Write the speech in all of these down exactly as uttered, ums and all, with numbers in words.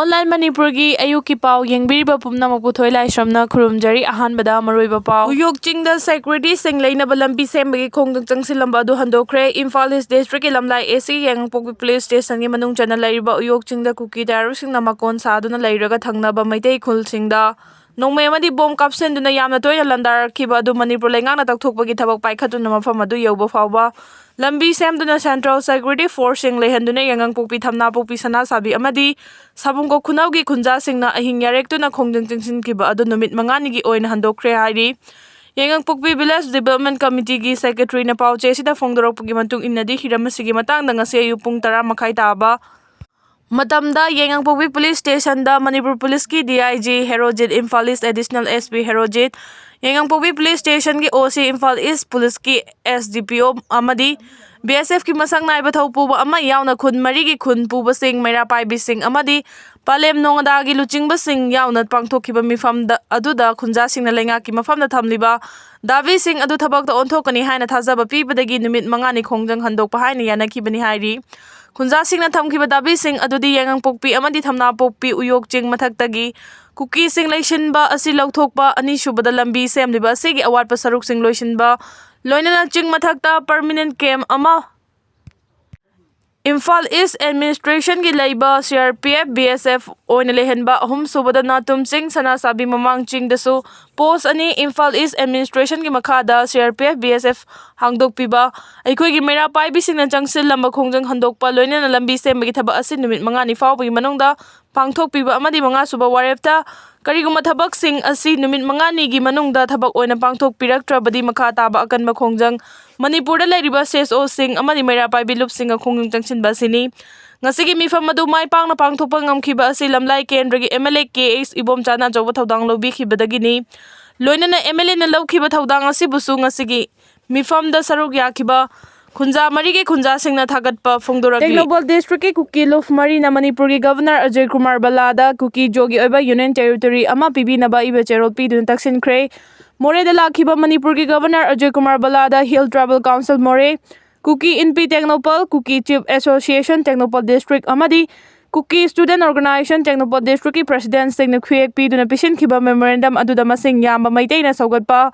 Online ꯃꯅꯤꯄꯨꯔꯒꯤ ꯑꯌꯨꯛꯀꯤ ꯄꯥꯎ ꯌꯦꯡꯕꯤꯔꯤꯕ ꯄꯨꯝꯅꯃꯛꯄꯨ ꯊꯣꯏ ꯂꯥꯏꯁ꯭ꯔꯝꯅ ꯈꯨꯔꯨꯝꯖꯔꯤ꯫ ꯑꯍꯥꯟꯕꯗ ꯃꯔꯨꯑꯣꯏꯕ ꯄꯥꯎ꯫ ꯎꯌꯣꯛ ꯆꯤꯡꯗ ꯁꯦꯀ꯭ꯌꯨꯔꯤꯇꯤꯁꯤꯡ ꯂꯩꯅꯕ ꯂꯝꯕꯤ ꯁꯦꯝꯕꯒꯤ ꯈꯣꯡꯖꯪ ꯆꯪꯁꯤꯜꯂꯝꯕ ꯑꯗꯨ ꯍꯟꯗꯣꯛꯈ꯭ꯔꯦ꯫ ꯏꯝꯐꯥꯜ ꯏꯁ ꯗꯤꯁꯇ꯭ꯔꯤꯛꯀꯤ ꯂꯝꯂꯥꯏ ꯑꯦ ꯁꯤ ꯌꯥꯏꯉꯪꯄꯣꯛꯄꯤ ꯄꯨꯂꯤꯁ ꯁ꯭ꯇꯦꯁꯟꯒꯤ ꯃꯅꯨꯡ ꯆꯟꯅ ꯂꯩꯔꯤꯕ ꯎꯌꯣꯛ ꯆꯤꯡꯗ ꯀꯨꯀꯤ ꯇꯌꯥꯔꯨꯁꯤꯡꯅ ꯃꯀꯣꯟ ꯁꯥꯗꯨꯅ ꯂꯩꯔꯒ ꯊꯪꯅꯕ ꯃꯩꯇꯩ ꯈꯨꯜꯁꯤꯡꯗ ꯅꯣꯡꯃꯩ ꯑꯃꯗꯤ ꯕꯣꯝ ꯀꯥꯞꯁꯤꯟꯗꯨꯅ ꯌꯥꯝꯅ ꯇꯣꯏꯅ ꯂꯥꯟꯗꯥꯔꯛꯈꯤꯕ ꯑꯗꯨ ꯃꯅꯤꯄꯨꯔ ꯂꯩꯉꯥꯛꯅ ꯇꯧꯊꯣꯛꯄꯒꯤ ꯊꯕꯛ ꯄꯥꯏꯈꯠꯇꯨꯅ ꯃꯐꯝ ꯑꯗꯨ ꯌꯧꯕ ꯐꯥꯎꯕ ꯂꯝꯕꯤ ꯁꯦꯝꯗꯨꯅ ꯁꯦꯟꯇ꯭ꯔꯦꯜ ꯁꯦꯀ꯭ꯌꯨꯔꯤꯇꯤ ꯐꯣꯔꯁꯁꯤꯡ ꯂꯩꯍꯟꯗꯨꯅ ꯌꯥꯏꯉꯪꯄꯣꯛꯄꯤ, ꯊꯝꯅꯥꯄꯣꯛꯄꯤ, ꯁꯅꯥꯁꯥꯕꯤ ꯑꯃꯗꯤ ꯁꯥꯕꯨꯡꯀꯣꯛ ꯈꯨꯅꯧꯒꯤ ꯈꯨꯟꯖꯥꯁꯤꯡꯅ ꯑꯍꯤꯡ ꯌꯥꯔꯦꯛꯇꯨꯅ ꯈꯣꯡꯖꯪ ꯆꯪꯁꯤꯟꯈꯤꯕ ꯑꯗꯨ ꯅꯨꯃꯤꯠ ꯃꯉꯥꯅꯤꯒꯤ ꯑꯣꯏꯅ ꯍꯟꯗꯣꯛꯈ꯭ꯔꯦ ꯍꯥꯏꯔꯤ꯫ ꯌꯥꯏꯉꯪꯄꯣꯛꯄꯤ ꯚꯤꯂꯦꯖ ꯗꯤꯕꯦꯂꯞꯃꯦꯟ ꯀꯃꯤꯇꯤꯒꯤ ꯁꯦꯀ꯭ꯔꯦꯇꯔꯤꯅ ꯄꯥꯎꯆꯦ ꯑꯁꯤꯗ ꯐꯣꯡꯗꯣꯔꯛꯄꯒꯤ ꯃꯇꯨꯡ ꯏꯟꯅꯗꯤ, ꯍꯤꯔꯝ ꯑꯁꯤꯒꯤ ꯃꯇꯥꯡꯗ ꯉꯁꯤ ꯑꯌꯨꯛ ꯄꯨꯡ ꯇꯔꯥ ꯃꯈꯥꯏ ꯇꯥꯕ ꯃꯇꯝꯗ ꯌꯥꯏꯉꯪꯄꯣꯛꯄꯤ ꯄꯨꯂꯤꯁ ꯁ꯭ꯇꯦꯁꯟꯗ ꯃꯅꯤꯄꯨꯔ ꯄꯨꯂꯤꯁꯀꯤ D I G Herojit, Imphal east additional S P Herojit, ꯌꯥꯏꯉꯪꯄꯣꯛꯄꯤ ꯄꯨꯂꯤꯁ ꯁ꯭ꯇꯦꯁꯟꯒꯤ ꯑꯣ ꯁꯤ, ꯏꯝꯐꯥꯜ ꯏꯁ ꯄꯨꯂꯤꯁꯀꯤ ꯑꯦꯁ ꯗꯤ ꯄꯤ ꯑꯣ ꯑꯃꯗꯤ ꯕꯤ ꯑꯦꯁ ꯑꯦꯐꯀꯤ ꯃꯁꯛ ꯅꯥꯏꯕ ꯊꯧꯄꯨꯕ ꯑꯃ ꯌꯥꯎꯅ ꯈꯨꯟ ꯃꯔꯤꯒꯤ ꯈꯨꯟ ꯄꯨꯕꯁꯤꯡ, ꯃꯩꯔꯥ ꯄꯥꯏꯕꯤꯁꯤꯡ ꯑꯃꯗꯤ ꯄꯥꯂꯦꯝ ꯅꯣꯡꯉꯥꯟꯗꯥꯒꯤ ꯂꯨꯆꯤꯡꯕꯁꯤꯡ ꯌꯥꯎꯅ ꯄꯥꯡꯊꯣꯛꯈꯤꯕ ꯃꯤꯐꯝꯗ ꯑꯗꯨꯗ ꯈꯨꯟꯖꯥꯁꯤꯡꯅ ꯂꯩꯉꯥꯛꯀꯤ ꯃꯐꯝꯗ ꯊꯝꯂꯤꯕ ꯗꯥꯕꯤꯁꯤꯡ ꯑꯗꯨ ꯊꯕꯛꯇ ꯑꯣꯟꯊꯣꯛꯀꯅꯤ ꯍꯥꯏꯅ ꯊꯥꯖꯕ ꯄꯤꯕꯗꯒꯤ ꯅꯨꯃꯤꯠ ꯃꯉꯥꯅꯤ ꯈꯣꯡꯖꯪ ꯍꯟꯗꯣꯛꯄ ꯍꯥꯏꯅ ꯌꯥꯅꯈꯤꯕꯅꯤ ꯍꯥꯏꯔꯤ꯫ ꯈꯨꯟꯖꯥꯁꯤꯡꯅ ꯊꯝꯈꯤꯕ ꯗꯥꯕꯤꯁꯤꯡ ꯑꯗꯨꯗꯤ ꯌꯥꯏꯉꯪꯄꯣꯛꯄꯤ ꯑꯃꯗꯤ ꯊꯝꯅꯥꯄꯣꯛꯄꯤ ꯎꯌꯣꯛ ꯆꯤꯡ ꯃꯊꯛꯇꯒꯤ ꯀꯨꯀꯤꯁꯤꯡ ꯂꯩꯁꯤꯟꯕ ꯑꯁꯤ ꯂꯧꯊꯣꯛꯄ, ꯑꯅꯤꯁꯨꯕꯗ ꯂꯝꯕꯤ ꯁꯦꯝꯂꯤꯕ ꯑꯁꯤꯒꯤ ꯑꯋꯥꯠꯄ ꯁꯔꯨꯛꯁꯤꯡ ꯂꯣꯏꯁꯤꯟꯕ, ꯂꯣꯏꯅꯅ ꯆꯤꯡ ꯃꯊꯛꯇ ꯄꯔꯃꯤꯅꯦꯟ ꯀꯦꯝ ꯑꯃ, ꯏꯝꯐꯥꯜ ꯏꯁ ꯑꯦꯗꯃꯤꯅꯤꯁꯇ꯭ꯔꯦꯁꯟꯒꯤ ꯂꯩꯕ C R P F, B S F ꯑꯣꯏꯅ ꯂꯩꯍꯟꯕ, ꯑꯍꯨꯝꯁꯨꯕꯗꯅ ꯇꯨꯝꯆꯤꯡ ꯁꯅꯥꯁꯥꯕꯤ ꯃꯃꯥꯡ ꯆꯤꯡꯗꯁꯨ ꯄꯣꯁ ꯑꯅꯤ, ꯏꯝꯐꯥꯜ ꯏꯁ ꯑꯦꯗꯃꯤꯅꯤꯁꯇ꯭ꯔꯦꯁꯟꯒꯤ ꯃꯈꯥꯗ C R P F, B S F ꯍꯥꯡꯗꯣꯛꯄꯤꯕ, ꯑꯩꯈꯣꯏꯒꯤ ꯃꯩꯔꯥ ꯄꯥꯏꯕꯤꯁꯤꯡꯅ ꯆꯪꯁꯤꯜꯂꯝꯕ ꯈꯣꯡꯖꯪ ꯍꯟꯗꯣꯛꯄ, ꯂꯣꯏꯅꯅ ꯂꯝꯕꯤ ꯁꯦꯝꯕꯒꯤ ꯊꯕꯛ ꯑꯁꯤ ꯅꯨꯃꯤꯠ ꯃꯉꯥꯅꯤ ꯐꯥꯎꯕꯒꯤ ꯃꯅꯨꯡꯗ ꯄꯥꯡꯊꯣꯛꯄꯤꯕ ꯑꯃꯗꯤ ꯃꯉꯥꯁꯨꯕ ꯋꯥꯔꯦꯞꯇ ꯀꯔꯤꯒꯨꯝꯕ ꯊꯕꯛꯁꯤꯡ ꯑꯁꯤ ꯅꯨꯃꯤꯠ ꯃꯉꯥꯅꯤꯒꯤ ꯃꯅꯨꯡꯗ ꯊꯕꯛ ꯑꯣꯏꯅ ꯄꯥꯡꯊꯣꯛꯄꯤꯔꯛꯇ꯭ꯔꯕꯗꯤ ꯃꯈꯥ ꯇꯥꯕ ꯑꯀꯟꯕ ꯈꯣꯡꯖꯪ ꯃꯅꯤꯄꯨꯔꯗ ꯂꯩꯔꯤꯕ ꯁꯤ ꯑꯦꯁ ꯑꯣꯁꯤꯡ ꯑꯃꯗꯤ ꯃꯩꯔꯥ ꯄꯥꯏꯕꯤ ꯂꯨꯞꯁꯤꯡꯒ ꯈꯣꯡꯖꯪ ꯆꯪꯁꯤꯟꯕ ꯑꯁꯤꯅꯤ꯫ ꯉꯁꯤꯒꯤ ꯃꯤꯐꯝ ꯑꯗꯨ ꯃꯥꯏ ꯄꯥꯛꯅ ꯄꯥꯡꯊꯣꯛꯄ ꯉꯝꯈꯤꯕ ꯑꯁꯤ ꯂꯝꯂꯥꯏ ꯀꯦꯟꯗ꯭ꯔꯒꯤ M L A K H ꯏꯕꯣꯝꯆꯥꯅ ꯑꯆꯧꯕ ꯊꯧꯗꯥꯡ ꯂꯧꯕꯤꯈꯤꯕꯗꯒꯤꯅꯤ꯫ ꯂꯣꯏꯅꯅ ꯑꯦꯝ ꯑꯦꯜ ꯑꯦꯅ ꯂꯧꯈꯤꯕ ꯊꯧꯗꯥꯡ ꯑꯁꯤꯕꯨꯁꯨ ꯉꯁꯤꯒꯤ ꯃꯤꯐꯝꯗ ꯁꯔꯨꯛ ꯌꯥꯈꯤꯕ ꯈꯨꯟꯖꯥ ꯃꯔꯤꯒꯤ ꯈꯨꯟꯖꯥꯁꯤꯡꯅ ꯊꯥꯒꯠꯄ ꯐꯣꯡꯗꯣꯔꯛꯂꯤ꯫ ꯇꯦꯡꯅꯧꯄꯜ ꯗꯤꯁꯇ꯭ꯔꯤꯛꯀꯤ ꯀꯨꯀꯤ ꯂꯨꯞ ꯃꯔꯤꯅ ꯃꯅꯤꯄꯨꯔꯒꯤ ꯒꯚꯔꯅꯔ ꯑꯖꯣꯏ ꯀꯨꯃꯥꯔ ꯕꯂꯥꯗ ꯀꯨꯀꯤ ꯖꯣꯒꯤ ꯑꯣꯏꯕ ꯌꯨꯅꯤꯌꯟ ꯇꯦꯔꯤꯇꯣꯔꯤ ꯑꯃ ꯄꯤꯕꯤꯅꯕ ꯏꯕ ꯆꯦꯔꯣꯜ ꯄꯤꯗꯨꯅ ꯇꯛꯁꯤꯟꯈ꯭ꯔꯦ꯫ ꯃꯣꯔꯦꯗ ꯂꯥꯛꯈꯤꯕ ꯃꯅꯤꯄꯨꯔꯒꯤ ꯒꯚꯔꯅꯔ ꯑꯖꯣꯏ ꯀꯨꯃꯥꯔ ꯕꯂꯥꯗ hill tribal council Moreh, Kuki Inpi Tengnoupal, Kuki chief association Tengnoupal district ꯑꯃꯗꯤ Kuki Student Organization Tengnoupal Districtꯀꯤ Presidentꯁꯤꯡꯅ ꯈꯨꯌꯦꯛ ꯄꯤꯗꯨꯅ ꯄꯤꯁꯤꯟꯈꯤꯕ memorandum ꯑꯗꯨꯗ ꯃꯁꯤꯡ ꯌꯥꯝꯕ ꯃꯩꯇꯩꯅ ꯁꯧꯒꯠꯄ,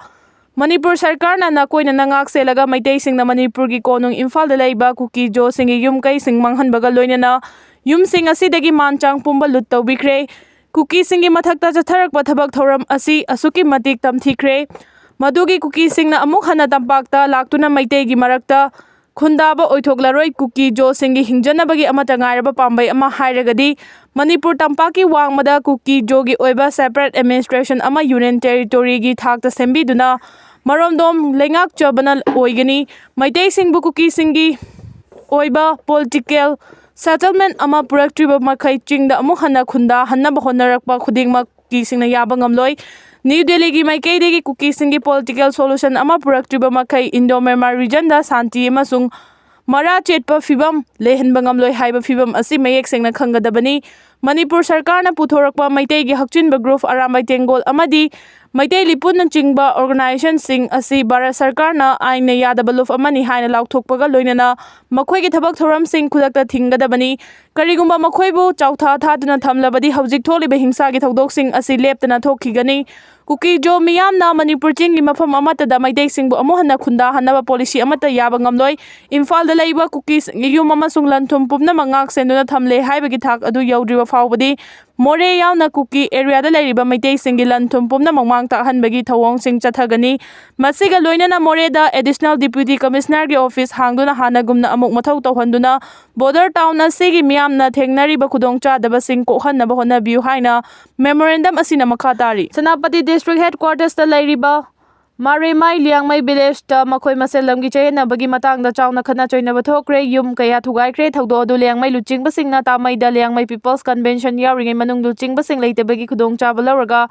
ꯃꯅꯤꯄꯨꯔ ꯁꯔꯀꯥꯔꯅ ꯅꯥꯀꯣꯏꯅꯅ ꯉꯥꯛ ꯁꯦꯜꯂꯒ ꯃꯩꯇꯩꯁꯤꯡꯅ ꯃꯅꯤꯄꯨꯔꯒꯤ ꯀꯣꯅꯨꯡ ꯏꯝꯐꯥꯜꯗ ꯂꯩꯕ ꯀꯨꯀꯤ ꯖꯣꯁꯤꯡꯒꯤ ꯌꯨꯝ ꯀꯩꯁꯤꯡ ꯃꯥꯡꯍꯟꯕꯒ ꯂꯣꯏꯅꯅ ꯌꯨꯝꯁꯤꯡ ꯑꯁꯤꯗꯒꯤ ꯃꯥꯟ ꯆꯥꯡ ꯄꯨꯝꯕ ꯂꯨꯠ ꯇꯧꯕꯤꯈ꯭ꯔꯦ꯫ ꯀꯨꯀꯤꯁꯤꯡꯒꯤ ꯃꯊꯛꯇ ꯆꯠꯊꯔꯛꯄ ꯊꯕꯛ ꯊꯧꯔꯝ ꯑꯁꯤ ꯑꯁꯨꯛꯀꯤ ꯃꯇꯤꯛ ꯇꯝꯊꯤꯈ꯭ꯔꯦ꯫ ꯃꯗꯨꯒꯤ ꯀꯨꯀꯤꯁꯤꯡꯅ ꯑꯃꯨꯛ ꯍꯟꯅ ꯇꯝꯄꯥꯛꯇ ꯂꯥꯛꯇꯨꯅ ꯃꯩꯇꯩꯒꯤ ꯃꯔꯛꯇ ꯈꯨꯟꯗꯥꯕ ꯑꯣꯏꯊꯣꯛꯂꯔꯣꯏ꯫ ꯀꯨꯀꯤ ꯖꯣꯁꯤꯡꯒꯤ ꯍꯤꯡꯖꯅꯕꯒꯤ ꯑꯃꯠꯇ ꯉꯥꯏꯔꯕ ꯄꯥꯝꯕꯩ ꯑꯃ ꯍꯥꯏꯔꯒꯗꯤ ꯃꯅꯤꯄꯨꯔ ꯇꯝꯄꯥꯛꯀꯤ ꯋꯥꯡꯃꯗ ꯀꯨꯀꯤ ꯖꯣꯒꯤ ꯑꯣꯏꯕ separate administration ꯑꯃ Union Territoryꯒꯤ ꯊꯥꯛꯇ ꯁꯦꯝꯕꯤꯗꯨꯅ ꯃꯔꯣꯝꯗꯣꯝ ꯂꯩꯉꯥꯛꯆꯕꯅ ꯑꯣꯏꯒꯅꯤ꯫ ꯃꯩꯇꯩꯁꯤꯡꯕꯨ ꯀꯨꯀꯤꯁꯤꯡꯒꯤ ꯑꯣꯏꯕ political settlement ꯑꯃ ꯄꯨꯔꯛꯇ꯭ꯔꯤꯕ ꯃꯈꯩ ꯆꯤꯡꯗ ꯑꯃꯨꯛ ꯍꯟꯅ ꯈꯨꯟꯗꯥꯍꯟꯅꯕ ꯍꯣꯠꯅꯔꯛꯄ ꯈꯨꯗꯤꯡꯃꯛ ꯀꯨꯀꯤꯁꯤꯡꯅ ꯌꯥꯕ ꯉꯝꯂꯣꯏ꯫ ꯅ꯭ꯌꯨ ꯗꯦꯜꯂꯤꯒꯤ ꯃꯥꯏꯀꯩꯗꯒꯤ ꯀꯨꯀꯤꯁꯤꯡꯒꯤ political solution ꯑꯃ ꯄꯨꯔꯛꯇ꯭ꯔꯤꯕ ꯃꯈꯩ Indo Myanmar regionꯗ ꯁꯥꯟꯇꯤ ꯑꯃꯁꯨꯡ ꯃꯔꯥ ꯆꯦꯠꯄ ꯐꯤꯕꯝ ꯂꯩꯍꯟꯕ ꯉꯝꯂꯣꯏ ꯍꯥꯏꯕ ꯐꯤꯕꯝ ꯑꯁꯤ ꯃꯌꯦꯛ ꯁꯦꯡꯅ ꯈꯪꯒꯗꯕꯅꯤ꯫ ꯃꯅꯤꯄꯨꯔ ꯁꯔꯀꯥꯔꯅ ꯄꯨꯊꯣꯔꯛꯄ ꯃꯩꯇꯩꯒꯤ ꯍꯛꯆꯤꯟꯕ group ꯑꯔꯥꯝꯕꯥꯏ ꯇꯦꯡꯒꯣꯜ ꯑꯃꯗꯤ ꯃꯩꯇꯩ ꯂꯤꯄꯨꯟꯅꯆꯤꯡꯕ organizationꯁꯤꯡ ꯑꯁꯤ ꯚꯥꯔꯠ ꯁꯔꯀꯥꯔꯅ ꯑꯥꯏꯟꯅ ꯌꯥꯗꯕ ꯂꯨꯞ ꯑꯃꯅꯤ ꯍꯥꯏꯅ ꯂꯥꯎꯊꯣꯛꯄꯒ ꯂꯣꯏꯅꯅ ꯃꯈꯣꯏꯒꯤ ꯊꯕꯛ ꯊꯧꯔꯝꯁꯤꯡ ꯈꯨꯗꯛꯇ ꯊꯤꯡꯒꯗꯕꯅꯤ꯫ ꯀꯔꯤꯒꯨꯝꯕ ꯃꯈꯣꯏꯕꯨ ꯆꯥꯎꯊ ꯊꯥꯗꯨꯅ ꯊꯝꯂꯕꯗꯤ ꯍꯧꯖꯤꯛ ꯊꯣꯛꯂꯤꯕ ꯍꯤꯡꯁꯥꯒꯤ ꯊꯧꯗꯣꯛꯁꯤꯡ ꯑꯁꯤ ꯂꯦꯞꯇꯅ ꯊꯣꯛꯈꯤꯒꯅꯤ꯫ ꯀꯨꯀꯤ ꯖꯣ ꯃꯤꯌꯥꯝꯅ ꯃꯅꯤꯄꯨꯔ ꯆꯤꯡꯒꯤ ꯃꯐꯝ ꯑꯃꯠꯇꯗ ꯃꯩꯇꯩꯁꯤꯡꯕꯨ ꯑꯃꯨꯛ ꯍꯟꯅ ꯈꯨꯟꯗꯥꯍꯟꯅꯕ policy ꯑꯃꯠꯇ ꯌꯥꯕ ꯉꯝꯂꯣꯏ꯫ ꯏꯝꯐꯥꯜꯗ ꯂꯩꯕ ꯀꯨꯀꯤꯁꯤꯡꯒꯤ ꯌꯨꯝ ꯑꯃꯁꯨꯡ ꯂꯟ ꯊꯨꯝ ꯄꯨꯝꯅꯃꯛ ꯉꯥꯛ ꯁꯦꯟꯗꯨꯅ ꯊꯝꯂꯦ ꯍꯥꯏꯕꯒꯤ ꯊꯥꯛ ꯑꯗꯨ ꯌꯧꯗ꯭ꯔꯤꯕ ꯐꯥꯎꯕꯗꯤ ꯃꯣꯔꯦ ꯌꯥꯎꯅ ꯀꯨꯀꯤ areaꯗ ꯂꯩꯔꯤꯕ ꯃꯩꯇꯩꯁꯤꯡꯒꯤ ꯂꯟ ꯊꯨꯝ ꯄꯨꯝꯅꯃꯛ ꯃꯥꯡ ꯇꯥꯛꯍꯟꯕꯒꯤ ꯊꯧꯑꯣꯡꯁꯤꯡ ꯆꯠꯊꯒꯅꯤ꯫ ꯃꯁꯤꯒ ꯂꯣꯏꯅꯅ ꯃꯣꯔꯦꯗ Additional Deputy Commissionerꯒꯤ office ꯍꯥꯡꯗꯨꯅ ꯍꯥꯟꯅꯒꯨꯝꯅ ꯑꯃꯨꯛ ꯃꯊꯧ ꯇꯧꯍꯟꯗꯨꯅ border town ꯑꯁꯤꯒꯤ ꯃꯤꯌꯥꯝꯅ ꯊꯦꯡꯅꯔꯤꯕ ꯈꯨꯗꯣꯡꯆꯥꯗꯕꯁꯤꯡ ꯀꯣꯛꯍꯟꯅꯕ ꯍꯣꯠꯅꯕꯤꯌꯨ ꯍꯥꯏꯅ memorandum ꯑꯁꯤꯅ ꯃꯈꯥ ꯇꯥꯔꯤ꯫ ꯁꯦꯅꯥꯄꯇꯤ district headquartersꯇ ꯂꯩꯔꯤꯕ ꯃꯥꯔꯦꯃꯥꯏ ꯂꯤꯌꯥꯡꯃꯩ villageꯇ ꯃꯈꯣꯏ ꯃꯁꯦꯜ ꯂꯝꯒꯤ ꯆꯌꯦꯠꯅꯕꯒꯤ ꯃꯇꯥꯡꯗ ꯆꯥꯎꯅ ꯈꯠꯅ ꯆꯩꯅꯕ ꯊꯣꯛꯈ꯭ꯔꯦ꯫ ꯌꯨꯝ ꯀꯌꯥ ꯊꯨꯒꯥꯏꯈ꯭ꯔꯦ꯫ ꯊꯧꯗꯣꯛ ꯑꯗꯨ ꯂꯤꯌꯥꯡꯃꯩ ꯂꯨꯆꯤꯡꯕꯁꯤꯡꯅ ꯇꯥꯃꯩꯗ ꯂꯤꯌꯥꯡꯃꯩ People's Convention ꯌꯥꯎꯔꯤꯉꯩ ꯃꯅꯨꯡ ꯂꯨꯆꯤꯡꯕꯁꯤꯡ ꯂꯩꯇꯕꯒꯤ ꯈꯨꯗꯣꯡꯆꯥꯕ ꯂꯧꯔꯒ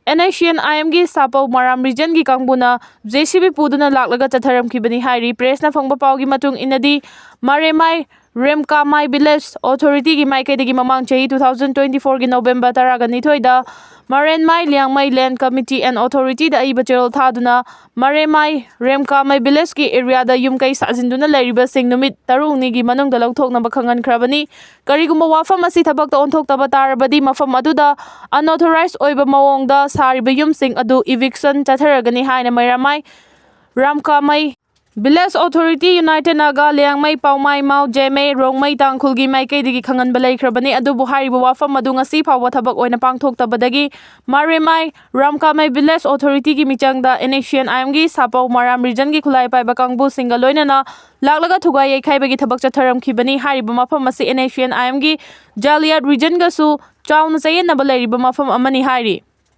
NSCN-IMꯒꯤ ꯁꯥꯄꯧ ꯃꯔꯥꯝ regionꯒꯤ ꯀꯥꯡꯕꯨꯅ JCB ꯄꯨꯗꯨꯅ ꯂꯥꯛꯂꯒ ꯆꯠꯊꯔꯝꯈꯤꯕꯅꯤ ꯍꯥꯏꯔꯤ꯫ Pressꯅ ꯐꯪꯕ ꯄꯥꯎꯒꯤ ꯃꯇꯨꯡ ꯏꯟꯅꯗꯤ ꯃꯥꯔꯦꯃꯥꯏ ꯔꯦꯝꯀꯥꯃꯥꯏ ꯚꯤꯂꯦꯖ ꯑꯣꯊꯣꯔꯤꯇꯤꯒꯤ ꯃꯥꯏꯀꯩꯗꯒꯤ ꯃꯃꯥꯡ ꯆꯍꯤ two thousand twenty fourꯒꯤ November ꯇꯔꯥꯒ ꯅꯤꯊꯣꯏꯗ ꯃꯔꯦꯟꯃꯥꯏ ꯂꯤꯌꯥꯡꯃꯩ ꯂꯦꯟ ꯀꯃꯤꯇꯤ ꯑꯦꯟ ꯑꯣꯊꯣꯔꯤꯇꯤꯗ ꯑꯏꯕ ꯆꯦꯔꯣꯜ ꯊꯥꯗꯨꯅ ꯃꯔꯦꯟꯃꯥꯏ ꯔꯦꯝꯀꯥꯃꯩ ꯚꯤꯂꯦꯖꯀꯤ ꯑꯦꯔꯤꯌꯥꯗ ꯌꯨꯝ ꯀꯩ ꯁꯥꯖꯤꯟꯗꯨꯅ ꯂꯩꯔꯤꯕꯁꯤꯡ ꯅꯨꯃꯤꯠ ꯇꯔꯨꯛꯅꯤꯒꯤ ꯃꯅꯨꯡꯗ ꯂꯧꯊꯣꯛꯅꯕ ꯈꯪꯍꯟꯈ꯭ꯔꯕꯅꯤ꯫ ꯀꯔꯤꯒꯨꯝꯕ ꯋꯥꯐꯝ ꯑꯁꯤ ꯊꯕꯛꯇ ꯑꯣꯟꯊꯣꯛꯇꯕ ꯇꯥꯔꯕꯗꯤ ꯃꯐꯝ ꯑꯗꯨꯗ unauthorized ꯑꯣꯏꯕ ꯃꯑꯣꯡꯗ ꯁꯥꯔꯤꯕ ꯌꯨꯝꯁꯤꯡ ꯑꯗꯨ eviction ꯆꯠꯊꯔꯒꯅꯤ ꯍꯥꯏꯅ Meiramai Ramkamei village authority, united Naga, Liangmai, Poumai, Mao, Zeme, Rongmei, ꯇꯥꯡꯈꯨꯜꯒꯤ ꯃꯥꯏꯀꯩꯗꯒꯤ ꯈꯪꯍꯟꯕ ꯂꯩꯈ꯭ꯔꯕꯅꯤ꯫ ꯑꯗꯨꯕꯨ ꯍꯥꯏꯔꯤꯕ ꯋꯥꯐꯝ ꯑꯗꯨ ꯉꯁꯤ ꯐꯥꯎꯕ ꯊꯕꯛ ꯑꯣꯏꯅ ꯄꯥꯡꯊꯣꯛꯇꯕꯗꯒꯤ ꯃꯔꯦꯃꯥꯏ ꯔꯥꯝꯀꯥꯃꯩ ꯚꯤꯂꯦꯖ ꯑꯣꯊꯣꯔꯤꯇꯤꯒꯤ ꯃꯤꯆꯪꯗ NSCN-IMꯒꯤ ꯁꯥꯄꯧ ꯃꯔꯥꯝ ꯔꯤꯖꯟꯒꯤ ꯈꯨꯠꯂꯥꯏ ꯄꯥꯏꯕ ꯀꯥꯡꯕꯨꯁꯤꯡꯒ ꯂꯣꯏꯅꯅ ꯂꯥꯛꯂꯒ ꯊꯨꯒꯥꯏ ꯌꯩꯈꯥꯏꯕꯒꯤ ꯊꯕꯛ ꯆꯠꯊꯔꯝꯈꯤꯕꯅꯤ꯫ ꯍꯥꯏꯔꯤꯕ ꯃꯐꯝ ꯑꯁꯤ NSCN-IMꯒꯤ ꯖꯥꯂꯤꯌꯥꯠ ꯔꯤꯖꯟꯒꯁꯨ ꯆꯥꯎꯅ ꯆꯌꯦꯠꯅꯕ ꯂꯩꯔꯤꯕ ꯃꯐꯝ ꯑꯃꯅꯤ ꯍꯥꯏꯔꯤ꯫